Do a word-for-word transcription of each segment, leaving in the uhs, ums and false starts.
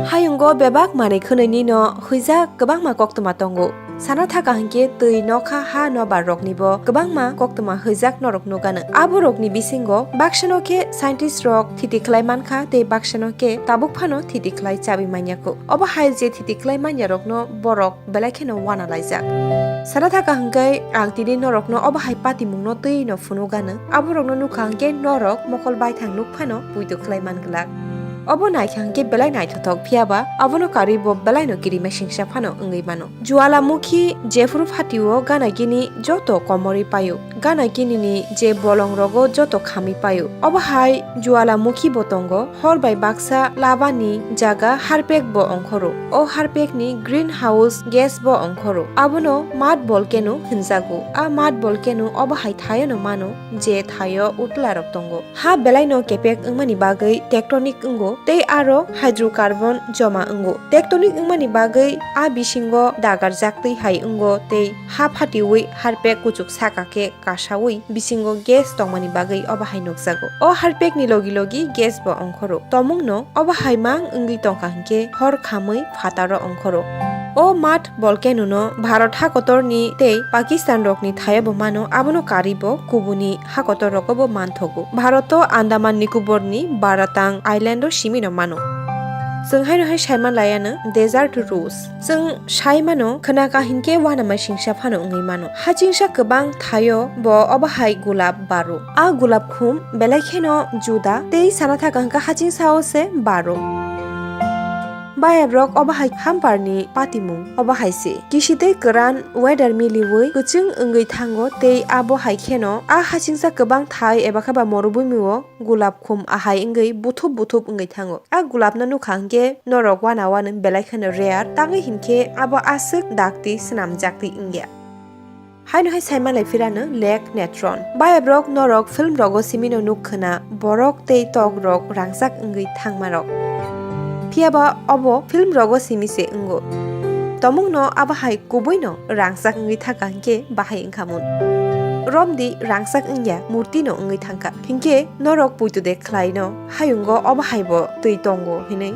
Hayungo bebak manwi khwnwini no hwijak kwbangma koktwma tongo. Sana thaka hinkhe twi nokha ha nobar rokni bo kwbangma koktwma hwijak norok nukgano. Aborokni bisingo baksano khe scientist rok thiti khlai mankha tei baksano khe tabuk phano thiti khlai chabi manya kho. Obo hai je thiti khlai manya rokno borok belai kheno wana laijak. Sana thaka hinkhe ang tini norokno obo hai patimungno twi no phunukgano. Aborokno nukha hinkhe norok mokol baithang nuk phano puitu khlai man glak. Obo naikha hinkhe belai naithothok, phiyaba abono karwi bo belaino kirima singsa phano wngwi mano. Jualamukhi jephuru phatio gana gini joto komorwi paio. Gana gini ni je bolong rogo joto khamwi paio. Obo hai Jualamukhi bo tongo, hor bai baksa labani jaga harpek bo ongkhoro. O harpek ni greenhouse gas bo ongkhoro. Abono mud volcano hinjago. A mud volcano obo hai thaiono mano, je thaio utla rok tongo. Ha belaino kepek wngmani bagwi tectonic wngo tei aro hydrocarbon joma wngo. Tectonic wngmani bagwi a bisingo dagarjak twi hai wngo tei ha phatiwi harpek kuchuk saka khe kasawi bisingo gas tongmani bagwi obo hai nukjago. O harpekni logi logi gas bo ongkhoro. Tomungno obo hai mang wngwi tongkha hinkhe hor khamwi phataro ongkhoro. O mud volcano no Bharat hakotorni tei Pakistan rokni thaio bo mano, abono karwi bo kubuni hakotor rogo bo manthogo. Bharato Andaman Nicobar ni Baratang Island o simi no mano. Chwng haino hai saiman laiano desert rose. Chwng sai mano, khwnaka hinkhe uanama singsa phano wngwi mano. Hachingsa kwbang thaio bo obo hai gulap baro. A gulap khum belai kheno juda tei sana thaka hwnkha hachingsao se baro. Bayabrok obo hai hamparni patimung obo hai se. Kisi tei kwran weather miliwi kwchwng wngwi thango tei abo hai kheno a hachingsa kwbang thai eba khe ba morubumio gulap khum ahai wngwi buthup buthup wngwi thango. A gulapno nukha hinkhe norok uana uanwi belai kheno rare, tangwi hinkhe abo aswk dakti swnamjaktwi wngya. Haino hai saimanlai phirano Lake Natron. Bayabrok norok film rogo simino nuk khwna, borok tei tok rok rangchak wngwi thangmarok. Phiyaba obo film rogo simi se wngo. Tomungno abo hai kubuino rangchak wngwi thangkha hinkhe bahai wngkhamun. Romdi rangchak wngya murtino wngwi thangkha. Hinkhe norok puitu de khlaino, hayungo obo haibo twi tongo hinwi.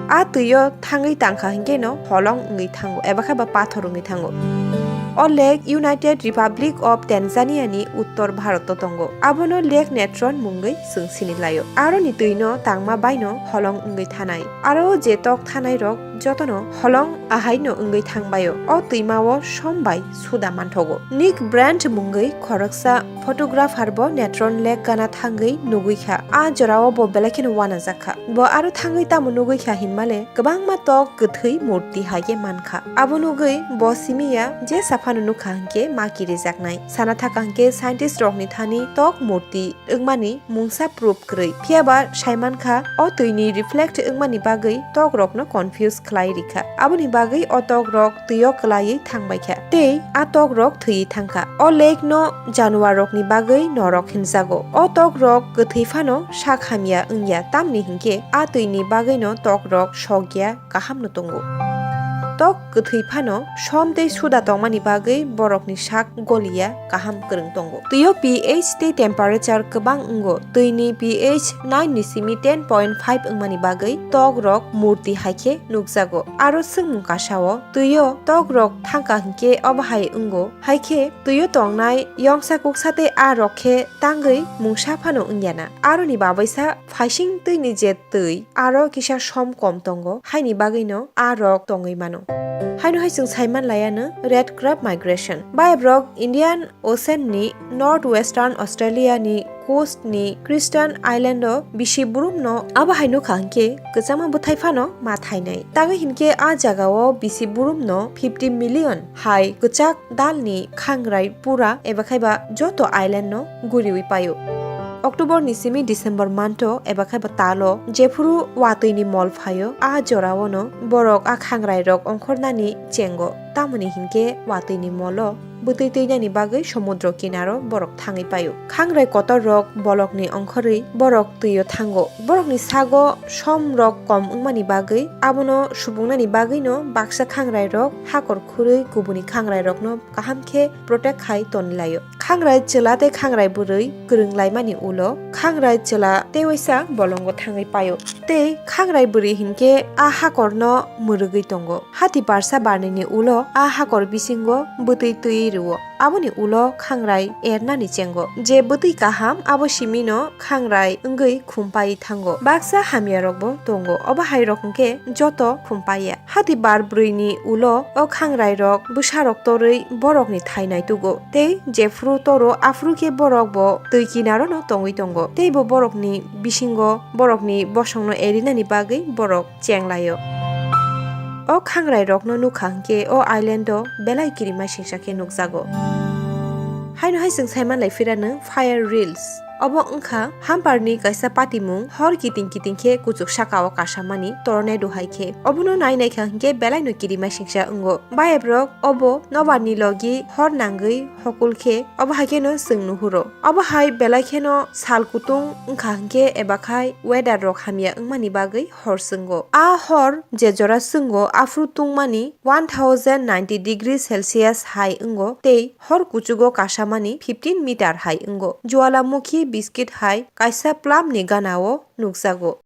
A twio thangwi tangkha hinkhe no holong wngwi thango eba khe ba pathor wngwi thango. O lake United Republic of Tanzania ni uttor Bharat o tongo. Abono Lake Natron mungwi chwng sini laio. Aroni twino tangma baino holong wngwi thanai. Aro je tok thanai rok jotono holong ahaino wngwi thangbaio. O twimao som bai suda manthogo. Nick Brandt mungwi khoroksa photographer bo Natron Lake gana thangwi nugwi kha. A jorao bo belai kheno uanajak kha. Bo aro thangwi tamo nugwi kha hinmale kwbangma tok kwthwi murti hai khe mankha. Abo nugwi bo simiya jesa phano nukha hinkhe ma kirijaknai. Sana thaka hinkhe scientist rokni thani tok murti wngmani mungsa proof kwrwi. Phiyaba saimankha o twini reflect wngmani bagwi tokrokno confuse khlai rikha. Aboni bagwi o tokrok twio kwlaiwi thangbaikha tei a tokrok thwiwi thangkha. O lake no januar rokni bagwi norok hinjago. O tokrok kwthwi phano sak hamya wngya, tamni hinkhe a twini bagwino tokrok sokya, kahamno tongo. Tok kwthwi phano som tei suda tongmani bagwi borokni sak goliya kaham kwrwng tongo. Twio pH tei temperature kwbang wngo. Twini pH nine ni simi ten point five wngmani bagwi tokrok murti hai khe nukjago. Aro swngmung kasao twio tokrok thangkha hinkhe obo hai wngo. Hai khe twio tongnai yongsa kuksa tei a rok khe tangwi mungsa phano wngyana. Aroni babaisa phaising twini je twi aro kisa som kom tongo, haini bagwino a rok tongwi mano. Haino hai chwng saiman laiano red crab migration. Bayabrok Indian Ocean ni north western Australia ni coast ni Christian Island o bisi burumno abo hai nukha hinkhe kwchangma bwthai phano ma thainai. Tangwi hinkhe a jagao bisi burumno fifty million hai kwchak dalni khangrai pura eba khaiba joto island no guriwi paio. October ni simi December month o eba khaiba talo jephuru watwi ni mol phaio, a jorao no borok a khangrai rok ongkhornani chengo, tamoni hinkhe watwi ni molo bwtwi twinani bagwi somudro kinaro borok thangwi paio. Khangrai kotor rok bolokni ongkhorwi borok twio thango. Borokni sago som rok kom wngmani bagwi abono subungnani bagwino baksa khangrai rok hakor khurwi kubuni khangrai rokno kaham khe protect khai tonilaio. Khangrai chwla tei khangrai bwrwi kwrwng laimani ulo khangrai chwla tei waisa bolongo thangwi paio. Tei khangrai bwrwi hinkhe a hakorno mwrwgwi tongo. Hati barsa barnini ulo a hakor bisingo bwtwi twiwi rwo. Aboni ulo khangrai ernani chengo. Je bwtwi kaham abo simino khangrai wngwi khumpai thango. Baksa hamyarokbo tongo. Obo hairok hinkhe joto khumpaiya. Hati bar bwrwini ulo o khangrai rok bwsarok torwi borokni thai naitugo. Tei jephru toro aphru khe borok bo twi kinarono tongwi tongo. Tei bo borokni bisingo borokni bosongno erinani bagwi borok chenglaio. O khangrai rokno nukha hinkhe o island o belai kirima singsa khe nukjago. Haino hai chwng saimanlai phirano fire reels. Obo wngkha hamparni kaisa patimung, hor kiting kiting khe kuchuk sakao kasamani tornado hai khe. Obono nai naikha hinkhe belaino kirima singsa wngo. Bayabrok obo nobarni logi hor nangwi hokul khe obo hai kheno chwng nuhuro. Obo hai belai kheno sal kutung wngkha hinkhe eba khai weather rok hamya wngmani bagwi hor chwngo. A hor je jora chwngo aphuru tungmani one thousand ninety degree Celsius hai wngo tei hor kuchugo kasamani fifteen meter hai wngo. Jwalamukhee biscuit hai kaisa plum ni ganao nukjago.